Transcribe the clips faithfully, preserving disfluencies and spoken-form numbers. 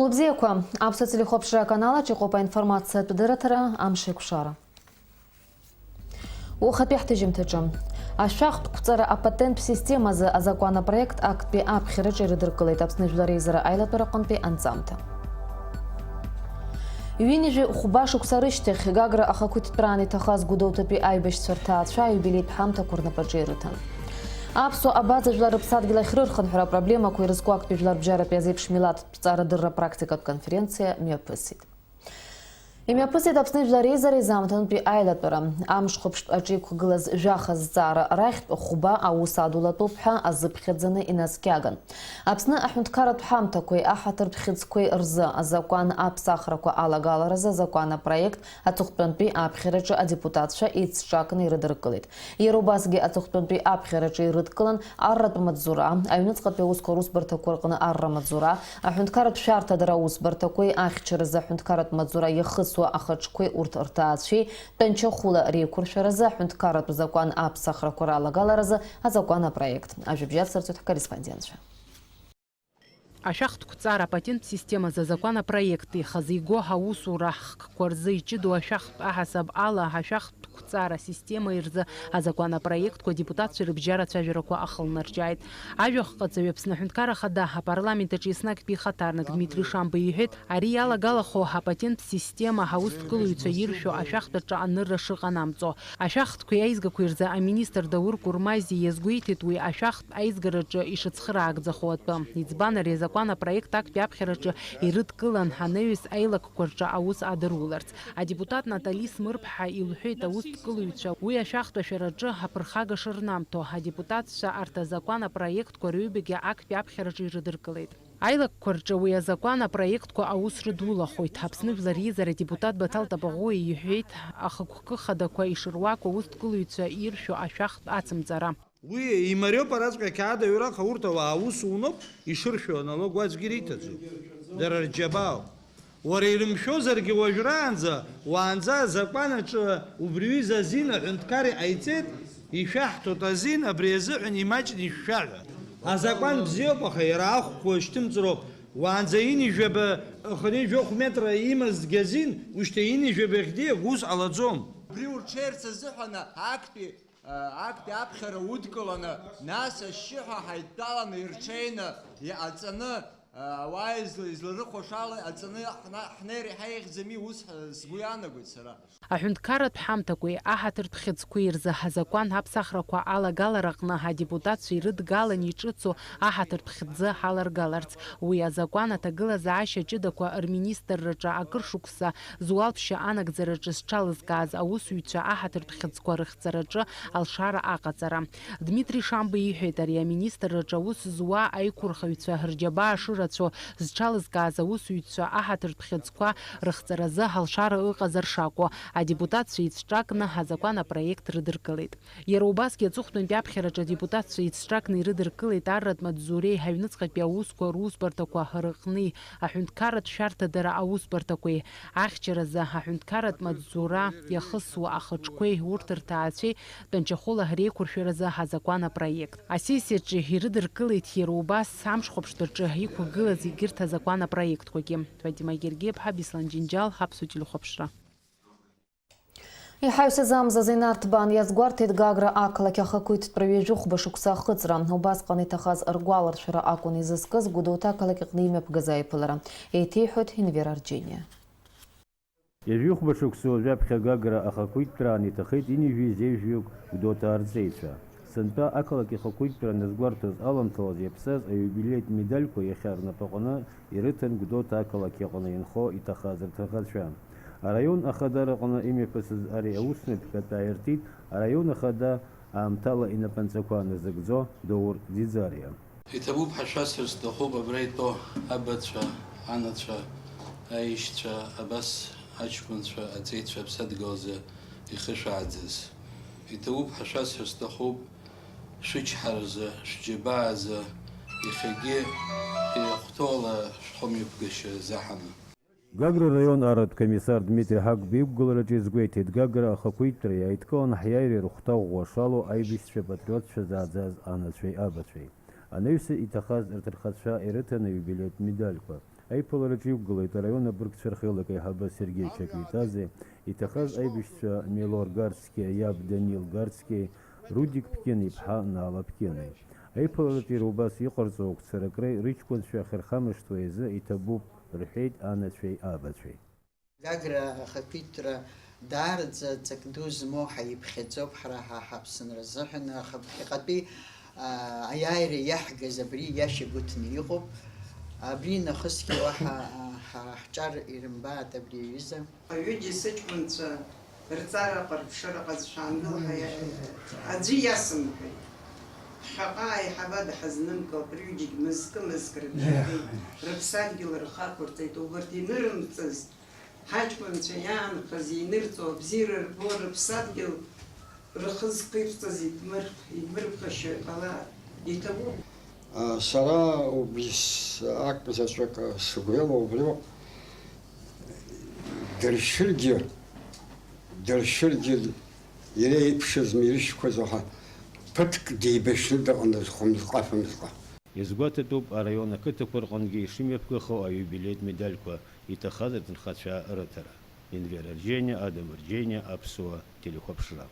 Лыбзиақәа, аԥсуа телехәаԥшра аканалаҿ иҟоуп аинформациатә дырраҭара Амш еиқәшара. Уахатәи ҳҭыжьымҭаҿы. Ашәахтә қәҵара апатенттә системазы азакәан апроект актәи аԥхьараҿы ирыдыркылеит Аԥсны Жәлар Реизара аилатәара аҟынтәи анҵамҭа. Ҩынҩажәи хәба шықәса рышьҭахь Гагра ахақәиҭтәраан иҭахаз Гәдоуҭатәи аибашьцәа рҭаацәа аиубилеитә ҳамҭақәа рнапаҿы ирыҭан. Аԥсуа абаза жәлар рыԥсадгьыл ахь рырхынҳәра апроблемақәа ирызку актәи жәлар бжьаратәи азеиԥш милаҭтә ҵарадырра практикатә конференциа мҩаԥысит. Имҩаԥысит Аԥсны Жәлар Реизара изаамҭантәи аилатәара. Амш хәаԥштә аҿы иқәгылаз жәаха зҵаара рахьтә хәба аус адулатәуп ҳәа азыԥхьаӡаны инаскьаган. Аԥсны аҳәынҭқарратә ҳамҭақәеи аҳаҭыртә хьыӡқәеи рзы азакәан аԥсахрақәа алагаларазы азакәан апроект аҵыхәтәантәи аԥхьараҿы адепутатцәа еицҿакны ирыдыркылеит. Иара убасгьы аҵыхәтәантәи аԥхьараҿы ирыдкылан арратә маҵзура, аҩныҵҟатәи аусқәа русбарҭақәа рҟны арра маҵзура, аҳәынҭқарратә шәарҭадара аусбарҭақәеи ахьчаразы аҳәынҭқарратә маҵзура иахысуа ахаҿқәеи урҭ рҭаацәеи, тәанчахәыла реиқәыршәаразы аҳәынҭқарратә закәан аԥсахрақәа ралагаларазы азакәан апроект. Ажәабжь ацырҵоит ҳкорреспондентцәа. Ашәахтә қәҵара апатент системазы азакәан апроект ихазы игоу аусура хкқәа рзы иҷыдоу ашәахтә аҳасаб ала ашәахтә қәҵара система рзы азакәан апроектқәа адепутатцәа рыбжьара ацәажәарақәа ахылнарҿиааит. Ажәахәҟаҵаҩ Аԥсны Аҳәынҭқарра Ахада апарламент аҿы еснагьтәи ихаҭарнак Дмитри Шамба иҳәеит, ари иалагалахо апатент система аусҭгылаҩцәа иршәо ашәахтә аҿы анырра шыҟанамҵо. Ашәахтәқәеи аизгақәеи рзы аминистр Даур Курмази иазгәеиҭеит, уи ашәахтә аизгараҿы ишыцхыраагӡахо атәы. Избан ари азакәан апроект актәи аԥхьараҿы ирыдкылан, анаҩс аилакқәа рҿы аус адыруларц. Адепутат Натали Смырԥҳа илҳәеит аусҭгылаҩцәа уи ашәахтә ашәараҿы аԥырхага шырнамҭо. Адепутатцәа арҭ азакәан апроектқәа рыҩбагьы актәи аԥхьараҿы ирыдыркылеит. Аилакқәа рҿы уи азакәан апроектқәа аус рыдулахоит. Аԥсны Жәлар Реизара адепутат Баҭал Тапаӷәуа иҳәеит, ахықәкы хадақәа ишыруаку аусҭгылаҩцәа иршәо ашәахтә ацымҵара. Уи имариоуп араҵәҟьа ақьаад аҩра, аха урҭ ауаа аус уноуп, ишыршәо аналог уаҵәгьы ириҭаӡом. Дара рџьабаауп. Уара ирымшәозаргьы уажәраанӡа, уаанӡа азакәан аҿы убри ҩыза азин аҳәынҭқар иҟаиҵеит, ишәаҳҭоит азин абри азыҳәан имаҷны ишәшәа ҳәа. Азакәан бзиоуп, аха иара ахәқәа шьҭымҵроуп. Уаанӡа ҩынҩажәаба, хынҩажәохә метра имазҭгьы азин, ушьҭа ҩынҩажәабахьтәигь ус ҟалаӡом. Убри урҽеирц азыҳәан актәи, актәи аԥхьара удкыланы, нас ашьшьыҳәа ҳаидтәаланы ирҽеины иҟаҵаны, ауаа изла-, изларыхәашала аҵаны ҳна-, ҳнеир иаҳа еиӷьӡами, ус ҳ-, сгәы иаанагоит сара. Аҳәынҭқарратә ҳамҭақәеи аҳаҭыртә хьыӡқәеи рзы азакәан аԥсахрақәа алагалараҟны адепутатцәа ирыдгалан иҿыцу аҳаҭыртә хьӡы ҳаларгаларц. Уи азакәан аҭагылазаашьа ҷыдақәа рминистрраҿы акыр шықәса зуалԥшьа анагӡараҿы зҽалызкааз аусзуҩцәа аҳаҭыртә хьыӡқәа рыхҵараҿы алшара аҟаҵара. Дмитри Шамба иҳәеит, ари аминистрраҿы аус зуа аиқәырхаҩцәа рџьабаа шырацәоу зҽалызкааз аусзуҩцәа аҳаҭыртә хьыӡқәа рыхҵаразы алшара ыҟазар шакәу, адепутатцәа еицҿакны азакәан апроект рыдыркылеит. Иара убасгьы аҵыхәтәантәи аԥхьараҿы адепутатцәа еицҿакны ирыдыркылеит арратә маҵзуреи аҩныҵҟатәи аусқәа русбарҭақәа рыҟни аҳәынҭқарратә шәарҭадара аусбарҭақәеи, ахьчаразы аҳәынҭқарратә маҵзура иахысуа ахаҿқәеи урҭ рҭаацәеи тәанчахәыла реиқәыршәаразы азакәан апроект. Асессиаҿы ирыдыркылеит иара убас амш хәаԥштәаҿы иқәгылаз егьырҭ азакәан апроектқәагьы. Фатима Гергиаԥҳа, Беслан Џьынџьал, Аԥсуа телехәаԥшра. Иҳаҩсыз амзазы инарҭбаан иазгәарҭеит Гагра ақалақь ахақәиҭтәра ҩажәи хәба шықәса ахыҵра. Убасҟан иҭахаз ргәаларшәара акәын изызкыз Гәдоуҭа ақалақь аҟны имҩаԥгаз аиԥылара. Еиҭеиҳәоит Инвера Арџьениа. Ҩажәи хәба шықәса уажәаԥхьа Гагра ахақәиҭтәраан иҭахеит ҩынҩажәи зеижәҩык Гәдоуҭа арҵеицәа. Сынтәа ақалақь ахақәиҭтәра аназгәарҭоз аламҭалаз иаԥсаз аиубилеитә медальқәа иахьа рнапаҟны ирыҭан Гәдоуҭа ақалақь аҟны инхо иҭахаз рҭынхацәа. Араион ахадараҟны имҩаԥысыз ари аусмҩаԥгатә ааиртит араион ахада аамҭала инапынҵақәа назыгӡо Даур Ӡиӡариа. Иҭабуп ҳәа шәасҳәар сҭахуп абра итәоу абацәа, анацәа, аишьцәа, абас аҷкәынцәа, аҵеицәа аԥсадгьыл азы ихышәааӡаз. Иҭабуп ҳәа шәасҳәар сҭахуп шәычҳара рзы, шәџьабаа азы, иахьагьы иахәҭоула шәхымҩаԥгашьа заҳаны. Гагра раион арратә комиссар Дмитри Ҳагәба иқәгылараҿы изгәеиҭеит Гагра ахақәиҭтәра иааидкыланы ҳиааира рыхәҭа ӷәӷәа шалоу аибашьцәа патриотцәа зааӡаз анацәеи абацәеи. Анаҩсан иҭахаз рҭынхацәа ирыҭан аиубилеитә медальқәа. Аиԥылараҿы иқәгылеит араион абыргцәа рхеилак аиҳабы Сергеи Чаклитазе, иҭахаз аибашьцәа Милор Гарцкиа иаб Данил Гарцкиеи Рудик Ԥкьын-иԥҳа Нала Ԥкьыни. Аиԥылараҿы иара убас иҟарҵо ақәцаракреи рыҷкәынцәа ахьырхамышҭуа изы иҭабуп, рҳәеит анацәеи абацәеи. Гагра ахақәиҭтәра даараӡа ҵак ду змоу ҳаиԥхьаӡоуп ҳара ҳа ҳаԥсынра азыҳәан, аха ԥхьаҟатәи, аа, аиааира иаҳгаз абри иашьагәыҭны иҟоуп. Абри нахысгьы уаҳа, аа, ҳара ҳҿар ирымбааит абри аҩыза. Аҩыџьа сыҷкәынцәа рҵара аҟарԥшара ҟазшәа аангылҳәа аӡәы иасымҳәеит. Ԥхьаҟа аиҳабы дҳазнымкылт, рҩыџьагь мызкы-мызкы рыбжьахеит, рыԥсадгьыл рхы ақәырҵеит, убарҭ инырымҵыз ҳаҷкәынцәа иаанхаз, инырҵо абзиара рбо, рыԥсадгьыл рхы зхирҵаз идмыр-, идмырԥхашьо иҟалар иҭабуп. Сара убри с-, ак заҵәык сгәы иалоу убриоуп. Дыршьыргьы, дыршьыргьы иреиԥшыз, ирышьқәаз уаҳа ԥыҭк деибашьны дыҟандаз, хәымзҟа-фымзҟа. Иазгәаҭатәуп араион ақыҭақәа рҟынгьы ишымҩаԥгахо аиубилеитә медальқәа, иҭахаз рҭынхацәа рыҭара. Енвер Арџьениа, Адам Арџьениа, Аԥсуа телехәаԥшра.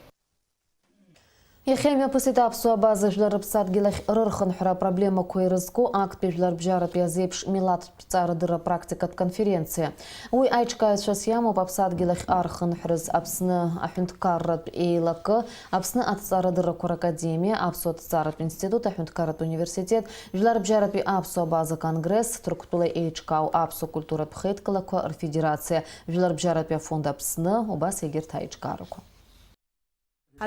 Иахьа имҩаԥысит аԥсуа база жәлар рыԥсадгьыл ахь рырхынҳәра апроблемақәа ирызку актәи жәларбжьаратәи азеиԥш милаҭтә ҵарадырра практикатә конференциа. Уи аиҿкааҩцәас иамоуп аԥсадгьыл ахь архынҳәраз Аԥсны аҳәынҭқарратә еилакы, Аԥсны аҭҵаарадыррақәа ракадемиа, Аԥсуа ҭҵааратә институт, аҳәынҭқарратә университет, Жәларбжьаратәи аԥсуа база конгресс, Ҭырқәтәыла еиҿкаау аԥсуа культуратә хеидкылақәа рфедерациа, Жәларбжьаратәи афонд Аԥсны, убас егьырҭ аиҿкаарақәа.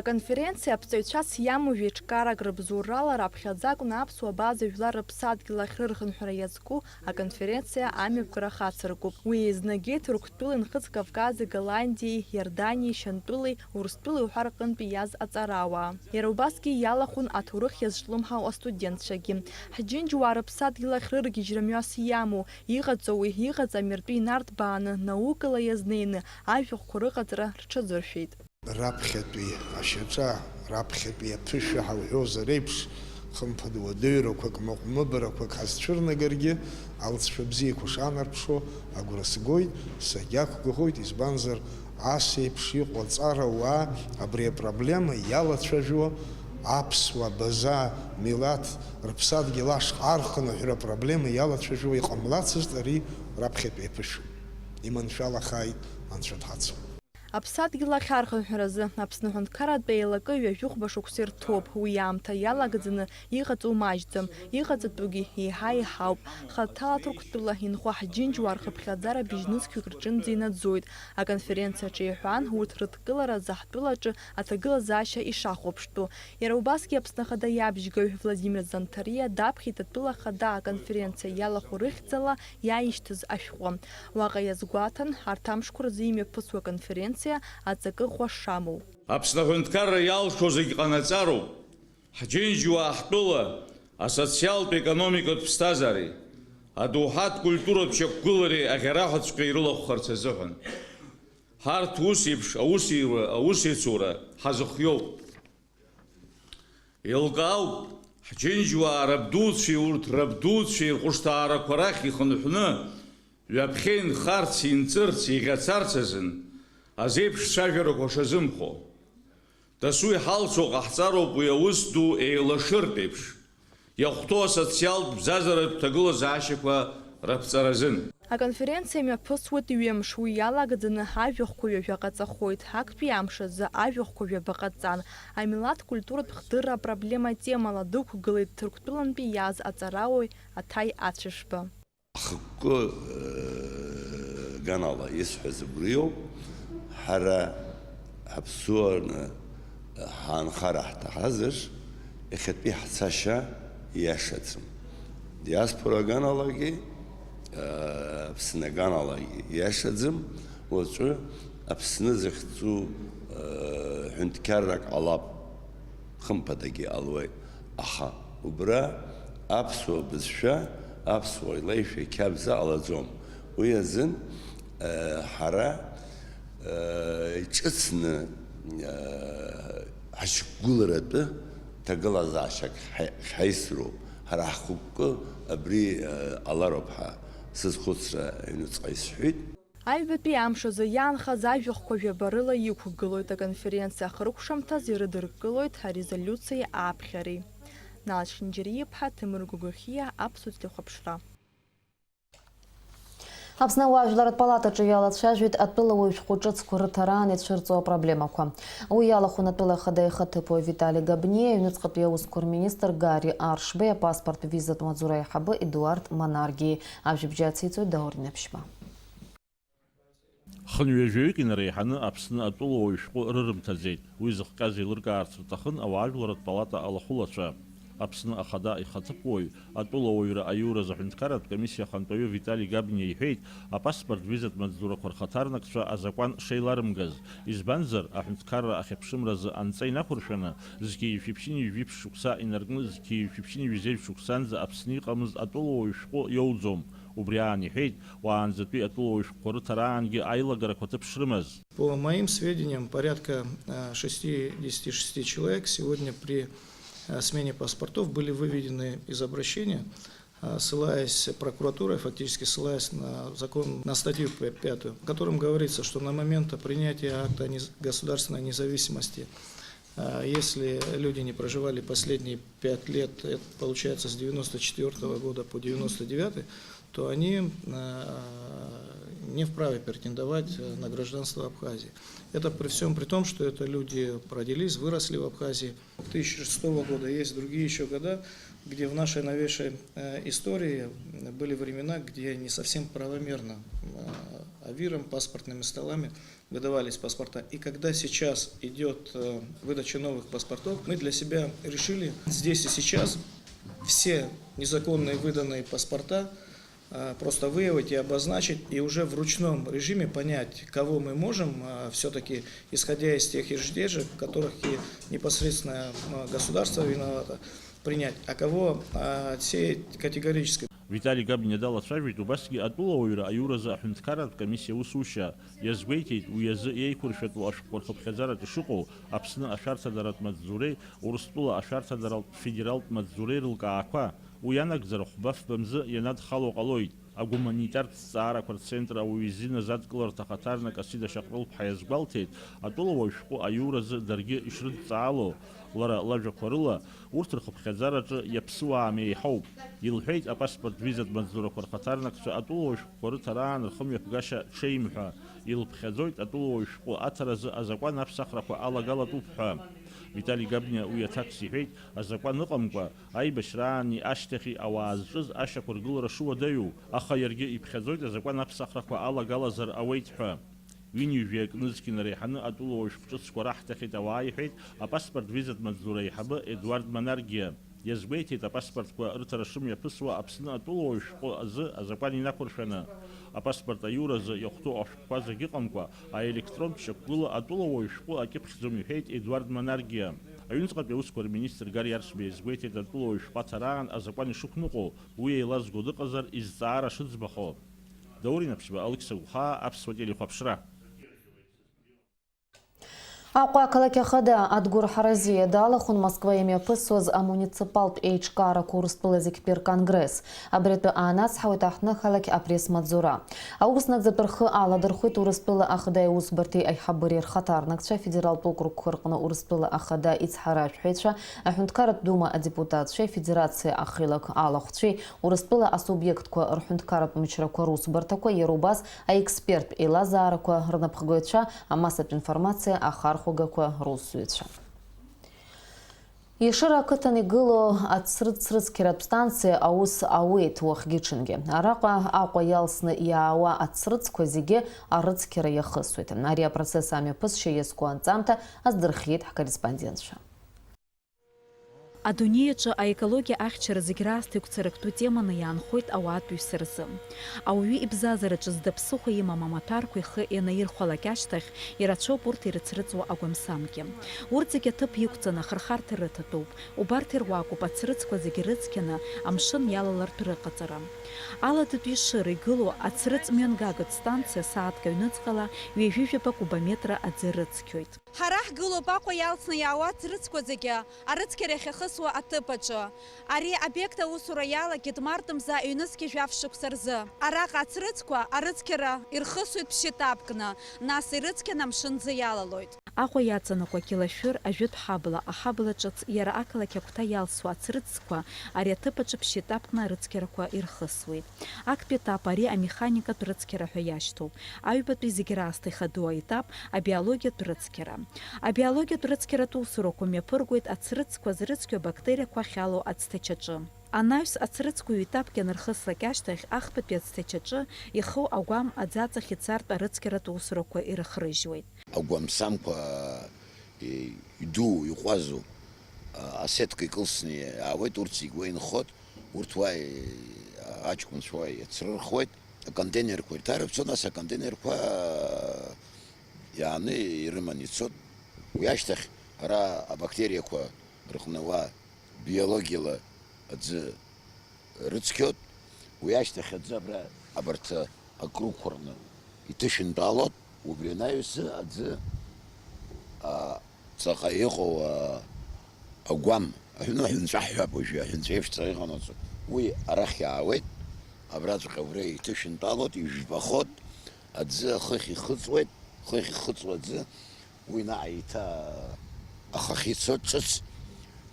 Аконференциа аԥҵаҩцәас иамоу жәеиҿкаарак рыбзоурала раԥхьаӡа акәны аԥсуа база жәлар рыԥсадгьыл ахь рырхынҳәра иазку аконференциа амҩаԥгара хацыркуп. Уи еизнагеит Ҭырқәтәылеи Нхыҵ Кавкази, Голландиеи, Иорданиеи, Шьантәылеи, Урыстәылеи уҳәа рҟынтәи иааз аҵарауаа. Иара убасгьы иалахәын аҭоурых иазҿлымҳау астудентцәагьы. Ҳџьынџьуаа рыԥсадгьыл ахь рыргьежьра мҩас иамоу, иҟаҵоуи, иҟаҵами ртәы инарҭбааны, наукала иазнеины, ажәахәқәа рыҟаҵара рҽазыршәеит. Раԥхьатәи ашьаҿа, раԥхьатәи аԥышәа ҳауҳәозар еиԥш, хымԥада уадаҩрақәак, маҟә-мыбарақәак ҳазцәырнагаргьы, алҵшәа бзиақәа шаанарԥшуа агәра сгоит, сагьақәгәыӷуеит, избанзар, ас еиԥш иҟоу аҵарауаа абри апроблема иалацәажәо, аԥсуа база милаҭ рыԥсадгьыл ашҟа архынҳәра апроблема иалацәажәо иҟамлацызт, ари раԥхьатәи аԥышәоуп. Иманшәалахааит, Анцәа дҳацу. Аԥсадгьыл ахь архынҳәразы Аԥсны аҳәынҭқарратә еилакы ҩажәихәба шықәса ирҭоуп. Уи аамҭа иалагӡаны иҟаҵоу маҷӡам, иҟаҵатәугьы еиҳа-еиҳауп. Хаҭала Ҭырқәтәыла инхо ҳџьынџьуаа рхыԥхьаӡара быжьнызқьҩык рҿынӡа инаӡоит. Аконференциаҿы иҳәан, урҭ рыдкылара азы ҳтәылаҿы аҭагылазаашьа ишахәаԥштәу. Иара убасгьы Аԥсны Ахада иабжьгаҩ Владимир Занҭариа даԥхьеит атәыла Ахада аконференциа иалахәу рыхьӡала иааишьҭыз ашәҟәы. Уаҟа иазгәаҭан, арҭ амшқәа рзы имҩаԥысуа аконференциа аҵакы ӷәӷәа шамоу. Аԥсны аҳәынҭқарра иалшо зегь ҟанаҵароуп. Ҳџьынџьуаа ҳтәыла асоциалтә-економикатә ԥсҭазаареи адоуҳатә культуратә шьақәгылареи аӷьараҳәаҵәҟьа ирылахәхарц азыҳәан. Ҳарҭ ус еиԥш аусеиура, аусеицура ҳазыхиоуп. Еилкаауп, ҳџьынџьуаа рабдуцәеи урҭ рабдуцәеи рҟәышҭаарақәа рахь ихынҳәны, ҩаԥхьа инхарц, инҵырц, иӷьацарц азын азеиԥш цәажәарақәа шазымхо. Дасу иҳалшо ҟаҳҵароуп уи аус ду еилашыртә еиԥш, иахәҭоу асоциалтә бзазаратә ҭагылазаашьақәа раԥҵаразын. Аконференциа мҩаԥысуеит ҩымш, уи иалагӡаны ажәахәқәа ҩажәа ҟаҵахоит, актәи амш азы ажәахәқәа ҩаба ҟаҵан. Амилаҭ культуратә хдырра апроблема атемала дықәгылеит Ҭырқәтәылантәи иааз аҵарауаҩ Аҭаи Ацәышба. Ахықәкы, э, аганала исҳәаз убриоуп, ҳара ҳаԥсуараны ҳаанхара ҳҭахазар, иахьатәи ҳцашьа иашаӡам. Диаспора аганалагьы, э, Аԥсны аганалагьы иашаӡам, уаҵәы Аԥсны захьӡу, э, ҳәынҭқаррак ҟалап. Хымԥадагьы иҟалоит, аха убра аԥсуа бызшәа, аԥсуа леишәа қьабз ҟалаӡом. Уи азын, э, ҳара, э, иҿыцны, э, ҳашьақәгыларатәы ҭагылазаашьак ҳа-, ҳаисроуп. Ҳара ҳхықәкы абри, э, ҟалароуп ҳәа сызхәыцра аҩныҵҟа исҳәеит. Аҩбатәи амш азы иаанхаз ажәахәқәа жәаба рыла иқәгылоит аконференциа ахыркәшамҭаз, ирыдыркылоит арезолиуциеи аԥхьареи. Нал Чынџьариа-иԥҳа, Ҭемыр Гогохиа, Аԥсуа телехәаԥшра. Аԥсны ауаажәларратә палатаҿы иалацәажәеит атәылауаҩ шәҟәы ҿыцқәа рыҭараан ицәырҵуа апроблемақәа. Уи иалахәын атәыла ахада ихаҭыԥуаҩ Витали Габниа, аҩныҵҟатәи аусқәа рминистр Гари Аршбеи, апаспорт визатә маҵзура аиҳабы Едуард Манаргиеи. Ажәабжь ациҵоит Даур Инаԥшьба. Хынҩажәаҩык инареиҳаны Аԥсны атәылауаҩ шәҟәы рырымҭаӡеит. Уи зыхҟьаз еилыркаарц рҭахын ауаажәларратә палата алахәылацәа. Аԥсны Ахада ихаҭыԥуаҩ, атәылауаҩра аиуразы аҳәынҭқарратә комиссиа ахантәаҩы Витали Габниа иҳәеит, апаспорт визатә маҵзурақәа рхаҭарнакцәа азакәан шеиларымгаз. Избанзар, аҳәынҭқарра ахьыԥшымразы анҵа инақәыршәаны, зқьи жәшәи ԥшьынҩажәи ԥшь шықәса инаркны зқьи жәшәи ԥшьынҩажәи жәеиза шықәсанӡа Аԥсны иҟамыз атәылауаҩ шәҟәы иоуӡом. Убри аан иҳәеит, уаанӡатәи атәылауаҩ шәҟәқәа рыҭараангьы аилагарақәа ҭыԥшрымаз. По моим сведениям, порядка э, шестидесяти шести человек сегодня при э, смене паспортов были выведены из обращения, э, ссылаясь прокуратурой, фактически ссылаясь на закон, на статью п-, пятую, в котором говорится, что на момент принятия акта низ-, государственной независимости, э, если люди не проживали последние пять лет, это получается с девяносто четвёртого года по девяносто девятый, то они э, не вправе претендовать э, на гражданство Абхазии. Это при всем при том, что это люди родились, выросли в Абхазии. Тысяча шестого года, есть другие еще года, где в нашей новейшей э, истории были времена, где не совсем правомерно э, авиром, паспортными столами выдавались паспорта. И когда сейчас идет э, выдача новых паспортов, мы для себя решили здесь и сейчас все незаконные выданные паспорта э, просто выявить и обозначить, и уже в ручном режиме понять, кого мы можем э, все-таки, исходя из тех издержек, в которых и непосредственно э, государство виновато, принять, а кого э, отсеять категорически. Витали Габниа далацәажәеит убасгьы атәылауаҩра аиуразы аҳәынҭқарратә комиссиа аусушьа. Иазгәеиҭеит уи азы еиқәыршәатәу ашәҟәқәа рхыԥхьаӡараҿ ишыҟоу Аԥсны ашәарҭадаратә маҵзуреи Урыстәыла ашәарҭадаратә федералтә маҵзуреи рылкаақәа. Уи анагӡара хәба-фба мзы ианадхало ҟалоит. Агуманитартә зҵаарақәа рцентр ауаҩы изиназ адкыларҭа ахаҭарнак Асида Шьаҟрылԥҳа иазгәалҭеит, атәылауаҩ шәҟәы аиуразы даргьы ишрыдҵаало, лара лажәақәа рыла, урҭ рхыԥхьаӡараҿы иаԥсуаа меиҳауп. Илҳәеит, апаспорт визатә маҵзурақәа рхаҭарнакцәа атәылауаҩ шәҟәқәа рыҭараан рхымҩаԥгашьа ҽеим ҳәа. Илыԥхьаӡоит атәылауаҩ шәҟәы аҭаразы азакәан аԥсахрақәа алагалатәуп ҳәа. Витали Габниа уи аҭакс иҳәеит, азакәан ыҟамкәа, аибашьраани ашьҭахьи ауаа зҿыз ашьақәыргылара шыуадаҩу, аха иаргьы иԥхьаӡоит азакәан аԥсахрақәа алагалазар ауеит ҳәа. Ҩынҩажәи акы нызқь инареиҳаны атәылауаҩ шәҟәы ҿыцқәа раҳҭахьеит ауаа, иҳәеит апаспорт визатә маҵзура аиҳабы Едуард Манаргиа. Иазгәеиҭеит, апаспортқәа рыҭара шымҩаԥысуа Аԥсны атәылауаҩ шәҟәы азы азакәан инақәыршәаны. Апаспорт аиуразы иахәҭоу ашәҟәқәа зегьы ыҟамкәа, аелектронтә шьақәгыла атәылауаҩ шәҟәы акьыԥхьӡом, иҳәеит Едуард Манаргиа. Аҩныҵҟатәи аусқәа рминистр Гари Аршба иазгәеиҭеит, атәылауаҩ шәҟәы аҭараан азакәан ишықәныҟәо, уи еилазго дыҟазар, изҵаара шыӡбахо. Даур Инаԥшьба, Алықьса Гәхаа, Аԥсуа телехәаԥшра. Аҟәа ақалақь ахада Адгәыр Ҳаразиа далахәын Москва имҩаԥысуаз амуниципалтә еиҿкаарақәа Урыстәыла зегьтәи рконгресс. Абри атәы аанацҳауеит аҳҭнықалақь апресс-маҵзура. Аус нагӡатәы рхы аладырхәит Урыстәыла ахада аусбарҭеи аиҳабыреи рхаҭарнакцәа, афедералтә округқәа рҟны Урыстәыла ахада ицҳаражәҳәаҩцәа, аҳәынҭқарратә дума адепутатцәеи афедерациа ахеилак алахәцәеи, Урыстәыла асубиектқәа рҳәынҭқарратә мчрақәа русбарҭақәа, иара убас аексперттә еилазаарақәа рнапхгаҩцәа, амассатә информациа ахархәагақәа русзуҩцәа. Ешыра ақыҭан игылоу ацрыҵ-рыцқьаратә станциа аус ауеит уахгьы-ҽынгьы. Араҟа Аҟәа иалсны иаауа ацрыҵқәа зегьы арыцқьара иахысуеит. Ари апроцесс амҩаԥысшьа иазку анҵамҭа аздырхиеит ҳкорреспондентцәа. Адунеи аҿы аекологиа ахьчара зегь раасҭа игәцарактәу теманы иаанхоит ауаатәыҩса рзы. Ауаҩы ибзазараҿы зда ԥсыхәа имам амаҭәарқәа ихы ианаирхәалак ашьҭахь, ирацәоуп урҭ ирыцрыҵуа агәамсамгьы. Урҭ зегь аҭыԥ иқәҵаны ахырхарҭа рыҭатәуп. Убарҭ ируакуп ацрыҵқәа зегь рыцқьаны амшын иалалартә рыҟаҵара. Аладатәи Ешыра игылоу ацрыҵ мҩангагатә станциа сааҭк аҩныҵҟала ҩажәи жәаба кубометра аӡы рыцқьоит. Ҳара ҳгылоуп Аҟәа иалсны иаауа аҭрыцқәа зегьы арыцқьара иахьахысуа аҭыԥ аҿы. Ари аобиект аусура иалагеит март мза ҩнызқьи жәаф шықәса рзы. Араҟа аҭрыцқәа арыцқьара ирхысуеит ԥшьытапкны, нас ирыцқьаны амшын ӡы иалалоит. Аҟәа иаҵанакуа Кьылашәыр ажәытә ҳабла, аҳабла ҿыц, иара ақалақь агәҭа иалсуа аҭрыцқәа ари аҭыԥ аҿы ԥшьытапкны арыцқьарақәа ирхысуеит. Актәи етап ари амеханикатә рыцқьара ҳәа иашьҭоуп. Аҩбатәи зегь раасҭа ихадоу аетап абиологиатә рыцқьара. Абиологиатә рыцқьаратә усурақәа мҩаԥыргоит ацрыцқәа зрыцқьо абактериақәа ахьалоу ацҭачаҿы. Анаҩс ацрыцқәа ҩ-етапк ианырхыслак ашьҭахь, ахԥатәи ацҭачаҿы ихоу агәам аӡы аҵахь ицартә арыцқьаратә усурақәа ирыхрыжьуеит. Агәамсамқәа, е, иду, иҟәазу, а, асетка икылсны иаауеит, урҭ зегь уа инхоит, урҭ уа, е, аҷкәынцәа уа иацрырхуеит, аконтейнерқәа ирҭарыԥсон, нас аконтейнерқәа, а, иааны ирыман ицот. Уи ашьҭахь ара абактериақәа рҟны уа биологиала аӡы рыцқьот, уи ашьҭахь аӡы абра абарҭ акрукқәа рҟны иҭышәынтәалот, убри анаҩсы аӡы, а, ҵаҟа иҟоу, а, агәам, аҳәны аҳәынҵәа ҳҳәап уажәы, аҳәынҵәа еиԥш ҵаҟа иҟанаҵо, уи арахь иаауеит, абраҵәҟьа убра иҭышәынтәалот, ижәбахот, аӡы ахыхь ихыҵуеит, хыхь ихыҵуа аӡы, уи наҟ еиҭа ахахьы ицоит ҿыц,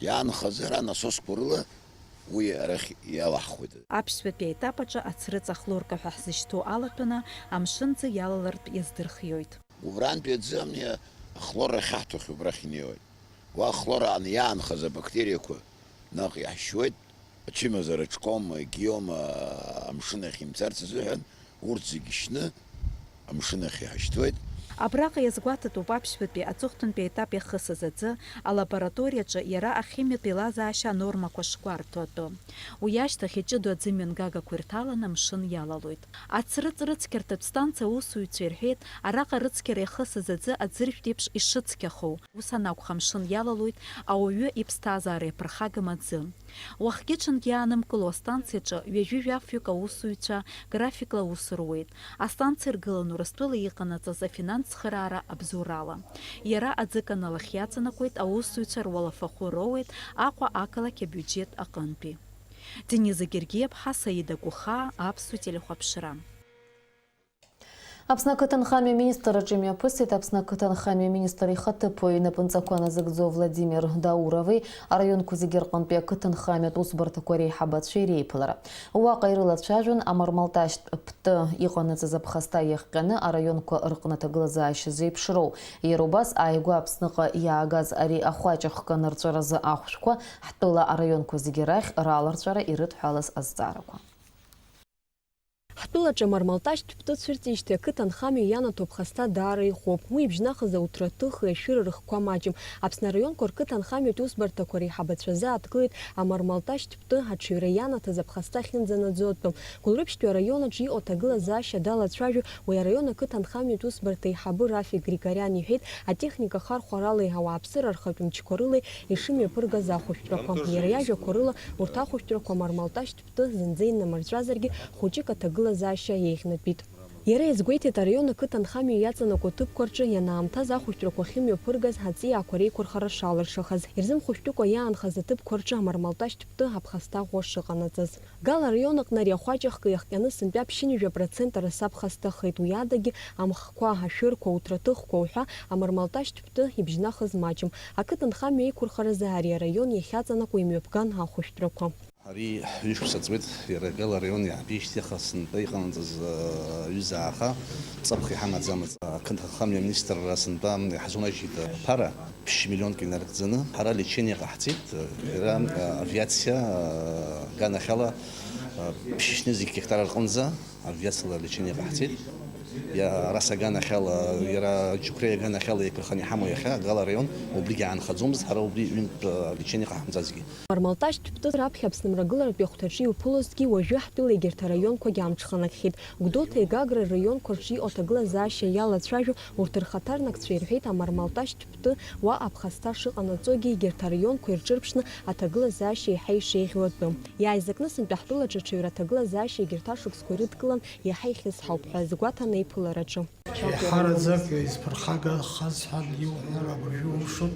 иаанхаз ара насосқәа рыла уи арахь иалаҳхуеит. Аԥшьбатәи аетап аҿы ацрыҵ ахлорка ҳәа ҳзышьҭоу алатәаны амшын ӡы иалалартә иаздырхиоит. Убрантәи аӡы амни ахлор ахьаҳҭахьоу убрахь инеиуеит. Уа ахлор аан иаанхаз абактериақәа наҟ иаҳшьуеит, ачымазара аҿкома, егиома амшын ахь имцарц азыҳәан, урҭ зегьы шьны амшын ахь иҳашьҭуеит. Абраҟа иазгәаҭатәуп аԥшьбатәи аҵыхәтәантәи аетап иахысыз аӡы, алабораториаҿы иара ахимиатә еилазаашьа анормақәа шгәарҭо атәы. Уи ашьҭахь иҷыдоу аӡы мҩангагақәа ирҭаланы амшын иалалоит. Ацрыҵ рыцқьарҭатә станциа аусзуҩцәа ирҳәеит, араҟа рыцқьара иахысыз аӡы аӡыржәтә еиԥш ишыцқьахо. Ус анакәха, амшын иалалоит ауаҩы иԥсҭазаара иаԥырхагам аӡы. Уахгьы-ҽынгьы иаанымкыло астанциаҿы ҩажәи жәафҩык аусзуҩцәа графикла аус руеит. Астанциа иргылан Урыстәыла иҟанаҵаз афинанс цхыраара абзоурала. Иара аӡы канал ахь иаҵанакуеит, аусзуҩцәа руалафахәы роуеит Аҟәа ақалақь абиуџьет аҟынтәи. Дениза Гергиаԥҳа, Саида Гәыхаа, Аԥсуа телехәаԥшра. Аԥсны ақыҭанхамҩа аминистрраҿы имҩаԥысит Аԥсны ақыҭанхамҩа аминистр ихаҭыԥуаҩ инапынҵақәа назыгӡо Владимир Даурови араионқәа зегьы рҟынтәи ақыҭанхамҩатә усбарҭақәа реиҳабацәеи реиԥылара. Уаҟа ирылацәажәон амармалташьтә птты иҟанаҵаз аԥхасҭа иахҟьаны араионқәа рҟны аҭагылазаашьа зеиԥшроу. Иара убас ааигәа Аԥсныҟа иаагаз ари ахәаҷ ахкы анырҵәаразы ахәшәқәа ҳтәыла араионқәа зегьы рахь раларҵәара ирыдҳәалаз азҵаарақәа. Ҳтәылаҿы амармалташьтә птты цәырҵижьҭеи ақыҭанхамҩа ианаҭо аԥхасҭа даара иӷәӷәоуп. Уи ибжьнахыз ауҭраҭыхи ашәыра рыхқәа маҷым. Аԥсны араионқәа рқыҭанхамҩатә усбарҭақәа реиҳабацәа азы ааҭгылеит амармалташьтә птты аҽаҩра ианаҭаз аԥхасҭа ахьынӡанаӡо атәы. Гәылрыԥшьтәи араион аҿы иҟоу аҭагылазаашьа далацәажәо уи араион ақыҭанхамҩатә усбарҭа аиҳабы Рафик Григориан иҳәеит, атехника ахархәаралеи ауааԥсыра рхатә мчқәа рылеи ишымҩаԥыргаз ахәышәтәрақәа. Иара иажәақәа рыла, урҭ ахәышәтәрақәа амармалташьтә птты зынӡа иннамырҵәазаргьы, хәыҷык аҭагылазаашьа еиӷьнатәит. Иара иазгәеиҭеит, араион ақыҭанхамҩа иаҵанакуа ҭыԥқәа рҿы ианаамҭаз ахәышәтәрақәа ахьымҩаԥыргаз аҵиаақәа реиқәырхара шалыршахаз. Ирзымхәышәтәыкәа иаанхаз аҭыԥқәа рҿы амармалташьтә птты аԥхасҭа ӷәӷәа шыҟанаҵаз. Гал араион аҟны ари ахәаҷ ахкы иахҟьаны сынтәа ԥшьынҩажәа процент арасаԥхасҭа ахеит, уи адагьы амхқәа, ашәырқәа, ауҭраҭыхқәа уҳәа амармалташьтә птты ибжьнахыз маҷым. Ақыҭанхамҩа еиқәырхаразы ари араион иахьаҵанакуа имҩаԥган ахәышәтәрақәа. Ари ҩышықәса ҵуеит, иара Гал араион иаабеижьҭеи аха сынтәа иҟанаҵаз, э, аҩыза ааха ҵыԥх иҳамаӡамызт. Ақыҭанхамҩа аминистрра сынтәа иаҳзунажьит аԥара, ԥшь миллионк инарыгӡаны. Ҳара лечение ҟаҳҵеит, иара, э, авиациа, э, аганахьала, э, ԥшьышьнызқь геқтар рҟынӡа авиациала лечение ҟаҳҵеит. Иа-, ара саганахьала, иара Џьықәреи аганахьала еиқәырханы иҳамоу иахьа Гал араион убригьы аанхаӡомызт, ҳара убри ҩынтә, э, лечение ҟаҳамҵазгьы. Амармалташьтә птты раԥхьа Аԥсны мрагыларатә иахәҭаҿы иуԥылозҭгьы, уажәы ҳтәыла егьырҭ араионқәагьы амҽханакхьеит. Гәдоуҭеи Гагра раионқәа рҿы иҟоу аҭагылазаашьа иалацәажәо урҭ рхаҭарнакцәа ирҳәеит, амармалташьтә птты уа аԥхасҭа шыҟанаҵогьы, егьырҭ араионқәа ирҿырԥшны аҭагылазаашьа еиҳа ишеиӷьу атәы. Иааизакны сынтәа ҳтәылаҿы аҽаҩра аҭагылазаашьа егьырҭ ашықәсқәа ирыдкылан иаҳа ихьысҳауп ҳәа азгәаҭан аиԥылараҿы. Еиҳараӡак изԥырхагахаз ҳәа иуҳәар абыржәы умшоит,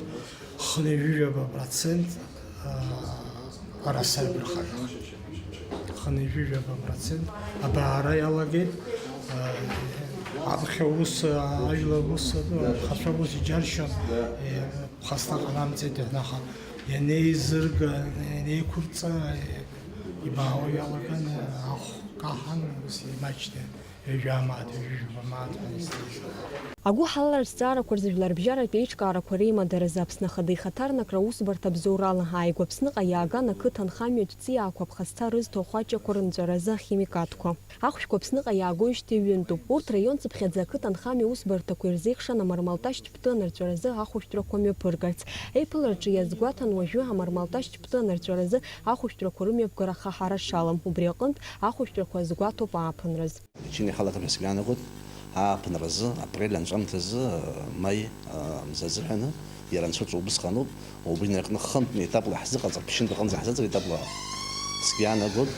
хынҩажәижәаба процент, а, араса иԥырхагахеит. Хынҩажәижәаба процент абаара иалагеит, а, аԥхьа ус, а, ажәлар ус, а, анхацәа ус иџьаршьон, е, ԥхасҭа ҟанамҵеит, аха ианеизырга, ианеиқәырҵа, е, ибаауа иалаган, ахә каҳан, ус имаҷны. Ҩажәа мааҭ, ҩажәа мааҭ ҳәа исҭеит. Агәыҳалалратә зҵаарақәа рзы жәларбжьаратә еиҿкаарақәа реимадаразы Аԥсны Ахада ихаҭарнакра аусбарҭа абзоурала ааигәа Аԥсныҟа иааган ақыҭанхамҩатә ҵиаақәа ԥхасҭа рызҭо ахәаҷақәа рынҵәаразы ахимикатқәа. Ахәшәқәа Аԥсныҟа иаагоижьҭеи ҩынтәуп. Урҭ раион цыԥхьаӡа ақыҭанхамҩа усбарҭақәа ирзеихшан амармалташьтә ԥты анырҵәаразы ахәышәтәрақәа мҩаԥыргарц. Еиԥылараҿы иазгәаҭан уажәы амармалташьтә ԥты анырҵәаразы ахәышәтәрақәа рымҩаԥгара хаҳара шалам. Убри аҟынтә ахәышәтәрақәа азгәаҭоуп ааԥынраз. Ичын иҳалагап ҳәа сгәы иаанагоит, ааԥынразы, апрель анҵәамҭазы, маи, а, мза азыҳәаны, иара анцәа ҿа убысҟаноуп, убри аҟны хынтә етапла иаҳзыҟаҵар, ԥшьынтә аҟынӡа иаҳзыҟаҵар етапла сгәы иаанагоит,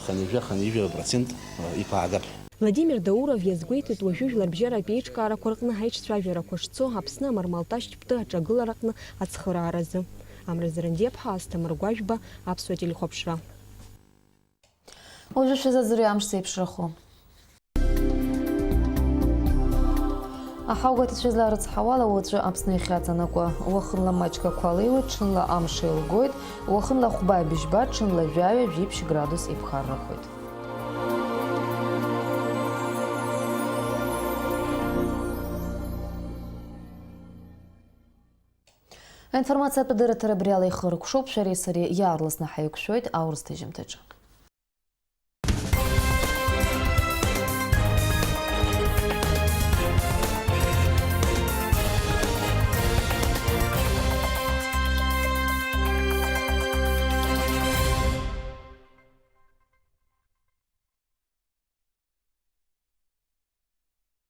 хынҩажәа, хынҩажәижәаба процент, а, иԥаагароуп. Владимир Дауров иазгәеиҭеит, уажәы жәларбжьаратә еиҿкаарақәа рҟны аиҿцәажәарақәа шцо, Аԥсны амармалташьтә ԥты аҿагылараҟны ацхырааразы. Амра Зрандиаԥҳа, Асҭамыр Гәажәба, Аԥсуа телехәаԥшра. Уажәы шәазыӡырҩы амш зеиԥшрахо. Аҳаугәаҭацәа изларыцҳауала, уаҵәы Аԥсны иахьаҵанакуа, уахынла маҷк ақәа леиуеит, ҽынла амш еилгоит, уахынла хәба быжьба, ҽынла жәаҩа, жәиԥшь градус иԥхаррахоит. Аинформациатә адырраҭара абри ала ихыркәшоуп, шәареи сареи иаарласны ҳаиқәшәоит аурысҭ ажьымҭаҿы.